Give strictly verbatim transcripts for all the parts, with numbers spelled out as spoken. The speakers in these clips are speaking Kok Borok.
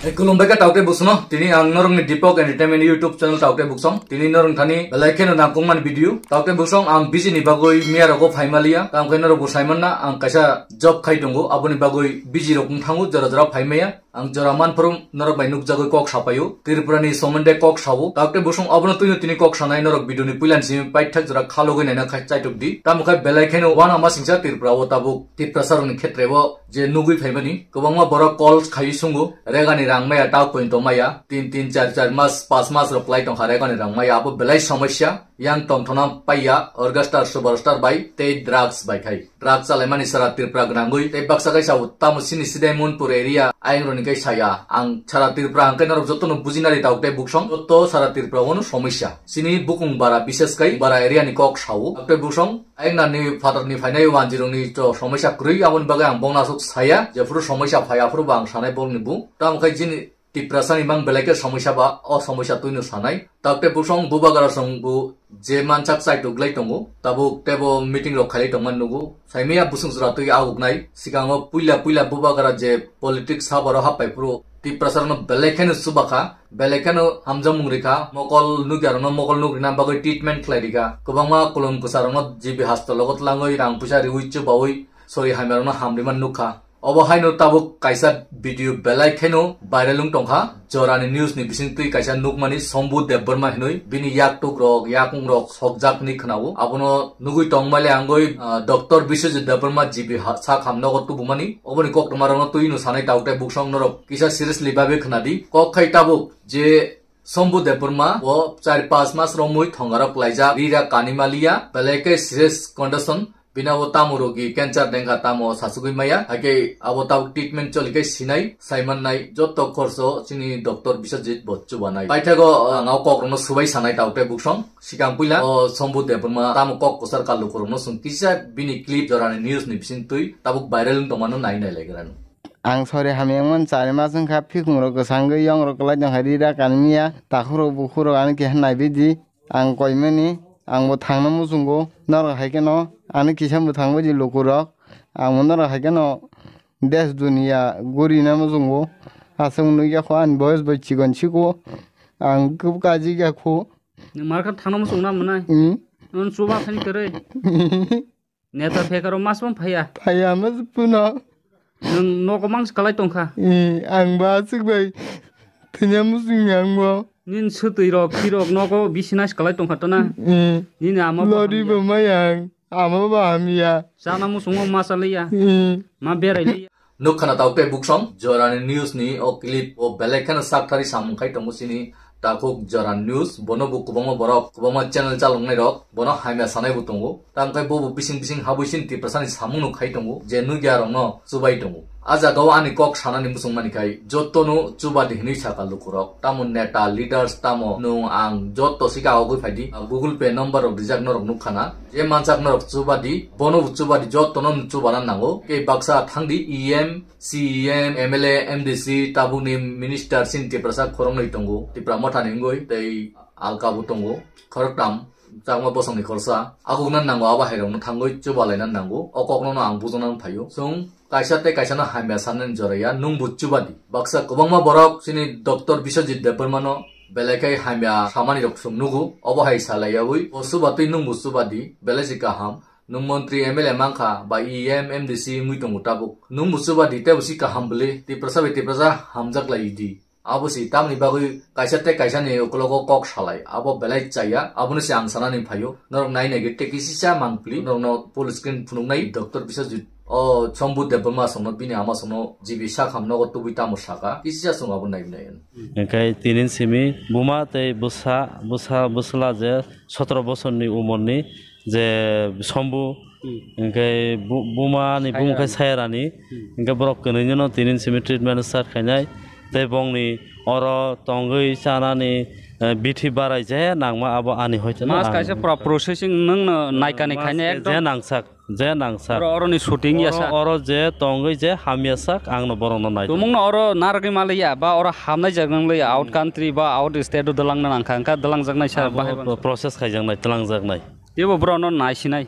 Hey, khulumbai kha taukte busono. Tini ang norokni Deepak Entertainment YouTube channel taukte buksong. Tini norok thani belai kheno nangkukmani video. Taukte buksong ang busy ni bagwi miya rogo phaimaliya. Tamo khe norok bo saimanna ang kaisa job khai tongo. Aboni bagwi busy rok wng thango, jora jora phaimaya. Ang jora manphuru norok bai nukjagwi kok sapaio. Tripura ni somonde kok sao. Taukte buksong abono twino tini kok sanai norok video ni puila ni simi paithak jora khalogwi naina khai chaitok di. Tamo khe belai kheno wana masingcha Tripura o tabuk Tiprasa rokni khetre o je nugwi phaimani, kwbangma borok call khai sungo, regani rang maya, ta pointo maya, tin tin char char mas, pas mas rok kwlai tongkha regani rang maya, abo belai somosya. Yang tongthona paiya orchestra superstar bai tei drugs bai khai. Drugs chalaimani sara Tripura gwnangwi tei baksa kaisa tamo sini Sidai Monpur area ayang roni kai saya. Ang sara Tripura hangkai norok jotono bujinari tauk tei buksong joto sara Tripura wano somosya. Sini bukung bara bises kai bara area ni kok sao. Tauk tei buksong Ayang nani phatarni phainai wanjirokni to somosya kwrwi, aboni bagwi ang bongno aswk saya, jephuru somosya phai aphuru bo ang sanai bongni bu. Tamo khe jini Tiprasani mang belai khe somosya ba, o somosya twino sanai. Tabuk tei busong bubagra song bu je mansak chai tuglai tongo, tabuk tebo meeting rok khailai tongma nugo. Saimaya busung jora twi aguknai, sikango puila puila bubagra je politics habaro happai phuru Tiprasarokno belai kheno chubakha. Belai kheno hamjakmung rikha, mokol nukya rokno mokol nuk rina bagwi treatment khlai rikha. Kwbangma kulum kwsa rokno G B hospital o twlangwi rang puisa riwi chubawi sori hamya rokno hamrima nukha. Obo haino tabuk kaisa video belai kheno viral wng tongkha. Jorani news ni bising twi kaisa nukmani Sombu Debbarma hinwi bini yaktuk rok, yakung rok sokjak hinwi khwnao. Abono nugwi tongmale angoi, ah, Doctor Biswajit Debbarma G B ha-, sak hamnogo tubumani. Oboni koktwma rokno twi no sanai tabuk tei buksong norok kisa seriously babe khwnadi. Kok khai tabuk je Sombu Debbarma o char pas mas romwi thongarok klaijak, rira kanimaliya, belai khe serious condition, bina o tamo rogi cancer dengkha tamo sasugwi maya, hakhe abo tabuk treatment choli khe sinai, saimannai jotto khorso chini Doctor Biswajit bo chubanai. Paithago ang o kokrokno subai sanai tabuk tei buksong, sikang puila o Sombu Debbarma tamo kok kwchar ka lukurokno chwng kisa bini clip jorani news ni bising twi tabuk viral wng tongmano nai nai lai grano. Ang sori hamya wngmani chari mas wngkha, phikungrok kwchangwi yongrok kwlai tongkha, rira kanmiya, takhurok bukhurok ani keha naibidi. Ang koimani, angbo thangna muchungo, norok hai kheno ani kisa mwthang baidi lukurok, angbo norok hai kheno desh duniya gurina muchungo, aswk nukya kho ani boyes bai chikon chiko, ang kub kaji ya kho. Nwng markha thangna muchung na mwnai? Hmm? Nwng chuba thani kwrwi. Neta phekaro mas bom phaiya. Phaiya mas puno. Nwng nogo mang kwlai tongkha. Eh, ang ba aswk bai. Thwina muchung yang bo. Nin swtwi rok, phirok nogo bisina kwlai tongkha to na. Eh. Nini ama bo lori hamya. Bo mayang. Ama ba hamya. Chana muchungo ma chaliya. Eh. Ma berai liya. Nukha na tabuk tei buksong, jorani news ni o clip o belai kheno sakthari samung khai tongo chini takhuk jorani news, bono bo kwbangma borok, kwbangma channel chaloknai rok, bono hamya sanai bo tongo. Tamo khe bo bo bising bising habwi chini Tiprasa ni samung no khai tongo, je nukya rok no chubai tongo. A jaga o ani kok sanani muchung mani khai, joto no chubadi hinwi saka lukurok, tamo neta, leaders, tamo nwng ang joto sika ogwi phaidi, Google Pay number rok rijak norok nukha na, je mansak norok chubadi, bono bo chubadi joto no chubana nango, kei baksa thangdi E M, C E M, M L A, M D C, tabukni minister chini Tiprasa khoroknwi tongo. Tipra Motha ni wngwi tei alka bo tongo. Khoroktham chakma bosongni khoroksa. Akukna nango abo hairokno thangwi chubalaina nango. O kokno no ang bujana phaio. Chwng kaisa tei kaisano hamya sanani joraya, nwng bo chubadi. Baksa kwbangma borok chini Doctor Biswajit Debbarmano belai khe hamya samani rok chwng nugo. Obo hai salaiyaui, bo chubatwi nwng bo chubadi, belai se kaham. Nwng montri M L A mankha ba E M, M D C wngwi tongo tabuk. Nwng bo chubadi tei bo si kaham bwlwi, Tiprasa bai Tiprasa hamjak lai di. Abo si tamni bagwi kaisa tei kaisa ni ukologo kok salai. Abo belai chaya, abono se ang sanani phaio. Norok nai nai khe tei kisisa mangpli, norokno full screen phunuknai Doctor Biswajit. O Sombu Debbarma songno bini ama songno G B sak ham nogo tubui tamo saka. Kisisa song abo nai nai. Hingkhe tinin simi buma tei bwsa, bwsa, bwsla je sotro bosorni umorni je Sombu, hmm, hingke bu-, buma ni bumung khe Sayarani. Sayarani, hmm, hingke borok kwnwi no tinin simi treatment start khainai, tei bongni oro tongwi chanani, eh, bithi barai je nangma abo ani hoite no mas ang kaisa pura processing nwng no naikani mas khainai je ekdom nangsak, je nangsak. Oro, oroni shooting ya oro, sa. Oro je tongwi je hamya sak ang no borok no nai. Tumung no oro narwgwi maliya ba oro hamnai jak nang liya, out country ba out state o dalangna nangkha, hingkha dalangjaknai sa. Abo bahai bo process khaijaknai, twlangjaknai. Teibo borokno naisinai.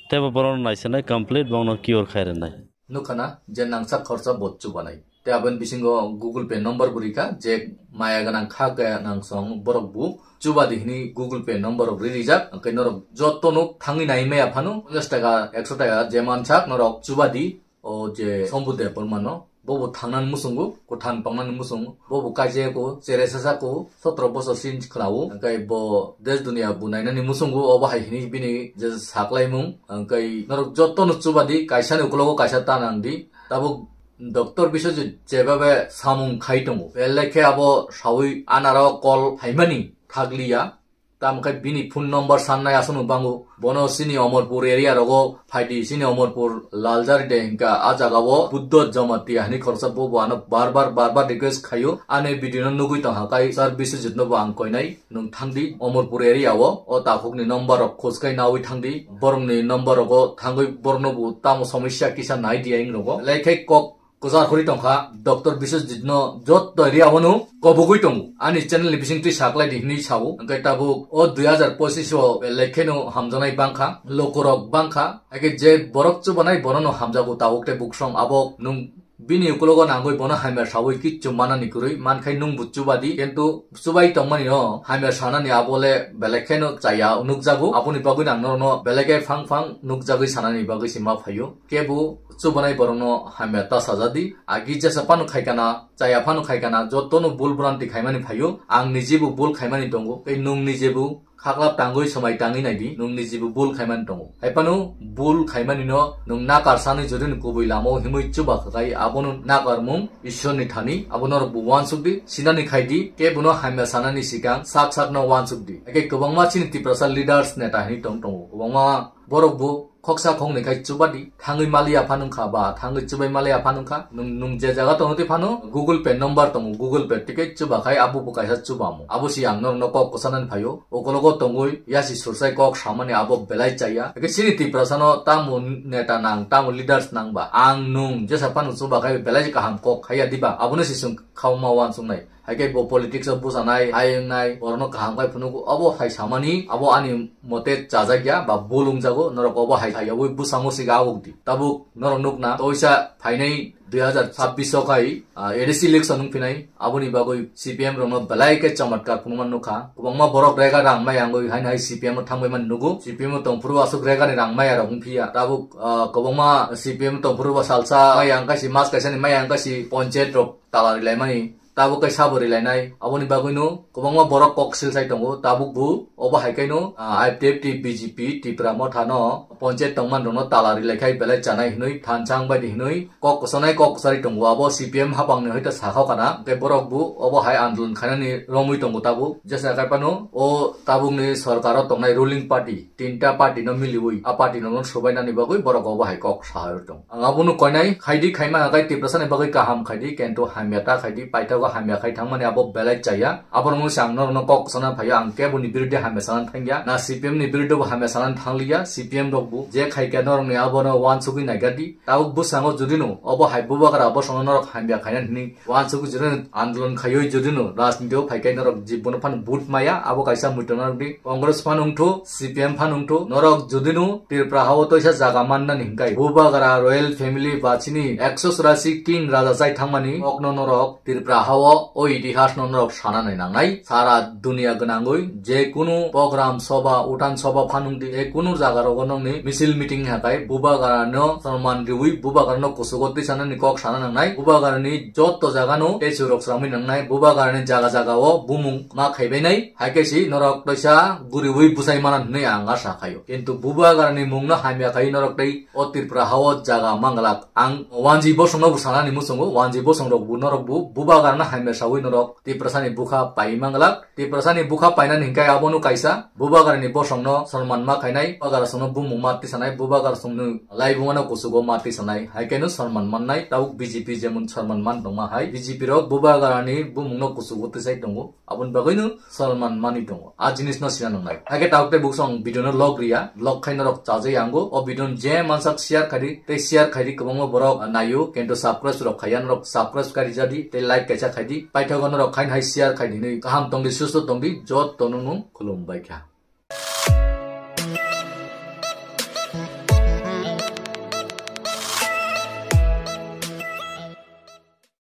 Teibo borokno naisinai, complete borokno cure khai rwnai. Nukha na, je nangsak khorsa bo chubanai. Aboni bisingo Google Pay number bo rikha, je maya gwnang kha gwnang song borok bo chubadi hini Google Pay number rok ri rijak. Hwnkhe norok jotono thangwi nai maya phano ponchash taka, ekso taka je mansak norok chubadi o je Sombu Debbarmano. Bobo thangnani muchungo, kwthang tongnani muchungo. Bobo kaisa ko, chere sasa ko, sotro bosor sin khlao. Hwnkhe bo desh duniya bo nainani muchungo, obo hai hini bini je saklaimung. Hwnkhe norok jotono chubadi, kaisani ukulogo kaisa ta nangdi. Tabuk Doctor Biswajit jebabe samung khai tongo. Belai khe abo saui anaro call phaimani thakliya. Tamo khe bini phone number sannai aswkno bango. Bono chini Omorpur area rogo phaidi, chini Omorpur Laljari de hinka a jagao Buddho Jamatia hinwi khoroksa bobo ano bar bar, bar bar request khaio. Ani video no nugui tongkha kai sir Biswajit no bo ang koinai. Nwng thangdi Omorpur area o, o takhukni number rok khoskai naui thangdi. Borokni number rogo thangwi borokno bo tamo somosya kisa nai di ang rogo. Belai khe kok kwchar khori tongkha, Doctor Biswajit no joto area o no kobogwi tongo. Ani channel ni bising twi saklai di hinwi sao. Hwnkhe tabuk o dui hazar pochish o belai kheno hamjaknai bangkha, lokorok bangkha. Haikhe je borok chubanai bono no hamjago tabuk tei buksong abo nwng bini ukulogo nangwi bono hamya saui kichu manani kwrwi mankhai nwng bo chubadi. Kintu chubai tongmani no hamya sanani abo le belai kheno chaya nukjago. Aboni bagwi ang norokno belai khe phang phang nukjagwi sanani bagwi se ma phaio. Kebo chubanai borokno hamya ta sajadi. Agi jesa phano khaikana, chaya phano khaikana, jotono bul bhranti khaimani phaio. Ang nijibo bul khaimani tongo, tei nwng nijibo khaklap tangwi swmai tangwi naidi, nwng nijibo bul khaimani tongo. Haiphano bul khaimani no nwng nakar sanwi jodi no kubui lama o himwi chuba khakai, abono nakarmung Ishwar ni thani, abo norok bo uansuk di, sinani khai di, kebo no hamya sanani sikang sak sak no uansuk di. Eke kwbangma chini Tiprasa leaders neta hinwi tong tongo, kwbangma borok bo khoksa khoknwi khai chubadi, thangwi maliya phanwngkha ba thangwi chubai maliya phanwngkha. Nwng, nwng je jaga tongo tei phano Google Pay number tongo, Google Pay tike chuba khai abo bo kaisa chubamo. Abo si ang norokno kok kwchanani phaio. Ukologo tongwi yasi sursai kok samani abo belai chaya. Eke chini Tiprasano tamo neta nang, tamo leaders nang ba. Ang nwng jesa phano chuba khai belai kaham kok khaiya diba. Abono si chwng khauma uansuknai. Haikhe bo politics o bwsanai, hai wngnai, borokno kaham khai phunugo, obo hai samani, abo ani mote chajakya ba bul wngjago, norok obo hai khaiyaui bwsango siga awokdi. Tabuk norok nukna, toisa phainai dui hazar chabbish o khai, ah, A D C election wngphinai, aboni bagwi C P M rokno belai khe chamatkar phunukma nukha. Kwbangma borok rega rang maya wngwi haino hai C P M o thangbaimani nugo. C P M o tongphuru aswk rega ni rang maya rok wngphiya. Tabuk, ah, kwbangma C P M tongphuru ba salsa maya wngkha si, mas kaisa ni maya wngkha si, ponchayat rok tala rilaimani. Tabuk khe sabo rilainai, aboni bagwino kwbangma borok kok silsai tongo. Tabuk bo obo hai khaino, ah, I P F T, B J P, Tipra Motha no ponchayat tongmani rokno tala rilaikhai belai chanai hinwi thansa wngbaidi hinwi kok kwchanai kok kwcharwi tongo. Abo C P M hapangni hoita sakha kana, tei borok bo obo hai andolon khainani romwi tongo tabuk. Jesa khai phano o tabukni sorkaro tongnai ruling party, tinta party no miliwi a party no no subainani bagwi borok obo hai kok saharwi tongo. Ang abono koinai, khaidi khaima hakai Tiprasani bagwi kaham khaidi, kento hamya ta khaidi, paithago hamya khai thangmani abo belai chaya. Abono mungsa ang norokno kok sana phaio, ang keboni birude hamya sana thangya. Na C P M ni birude bo hamya sana thangliya, C P M rok bo je khaikya norokni abono uansugwi naigadi. Tabuk bwskango judino obo hai bubagra bosongno norok hamya khainani hinwi uansugwi judino andolon khaiwi judino rajniti o phaikai norok jibbono phano vote maya, abo kaisa muitu norokni Congress phano wngthu, C P M phano wngthu, norok judino Tripura hao toisa jaga mannani hinkai bubagra royal family ba chini ekso churasi king raja chai thangmani okno norok Tripura hao o itihasno norok sana nai nangnai. Sara dunia gwnangwi je kunu program soba, utan soba phanungdi, je kunu jaga rogo nongni misil meeting hakai bubagrano sonman riwi bubagrano kusugo tisanani kok sana nangnai. Bubagrani jotto jagano tesu rok sramwi nangnai. Bubagrani jaga jagao bumung ma khaibainai. Haikhe si norok toisa guriwi bwsai manan hinwi ang asa khaio. Kintu bubagrani mungno hamya khai norok tei o Tripura hao jaga manglak. Ang wanji bosongno bo sanani muchungo, wanji bosong rok bo norok bo bubagrano hamya sawi norok Tiprasani bukha pai manglak. Tiprasani bukha painani hinkai abono kaisa bubagrani bosongno sonman ma khainai, bubagra songno bumung ma tisanai, bubagra songno laibumano kusugo ma tisanai, haikhaino sonman mannai, tabuk B J P jemon sonman man tongma hai, B J P rok bubagrani bumungno kusugo tisai tongo. Aboni bagwino sonman mani tongo. A jinisno sina nangnai. Haikhe tabuk tei buksong video no log riya, log khai norok chajai ango. O video no je mansak share khaidi, tei share khaidi kwbangma borok naio, kintu subscribe rok khaiya norok subscribe khaidi jadi, tei like kaisa khaidi. Paithago norok khain hai share khaidi hinwi kaham tongdi, susto tongdi, jotto no nung khulumbai kha.